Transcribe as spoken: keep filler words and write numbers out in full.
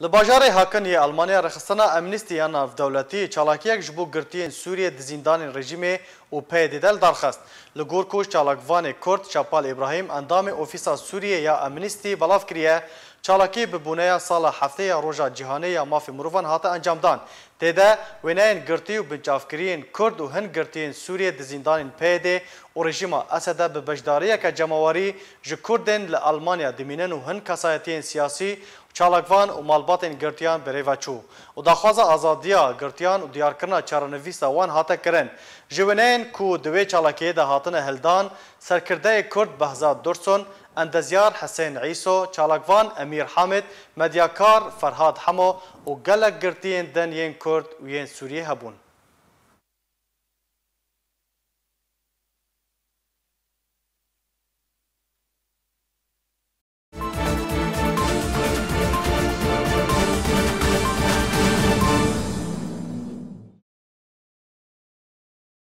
Li bajarê Hakin yê Almanya rêxistina Amnesty ya navdewletî çalakiyek ji bo girtiyên Sûriyê di zîndanên rejîmê û P Y D'ê de li dar xist. Li gor ku çalakvanê Kurd Şapal Îbrahîm endamê Ofîsa Sûriyê ya Amnesty belav kiriye, çalakî bi boneya sala heftê ya Roja Cîhanê ya Mafê Mirovan hate encamdan. Tê de wêneyên girtî û binçavkiriyên Kurd û hin girtiyên Sûriyê di zîndanên P Y D'ê û rejîma Esede bi beşdariyeke cemawerî ji Kurdên li Almanya dimînin û hin kesayetiyên siyasî, çalakvan û malbatên girtiyan bi rê ve çû û daxwaza azadiya girtiyan û diyarkirina çarenivîsa wan hate kirin. Ji wêneyên ku di wê çalakiyê de hatine hildan, serkirdeyê Kurd Behzat Dursun, endezyar Hisên Îso, çalakvan Emîr Hamid, medyakar Ferhad Hemo û gelek girtiyên din yên Kurd û yên Sûriyê hebûn.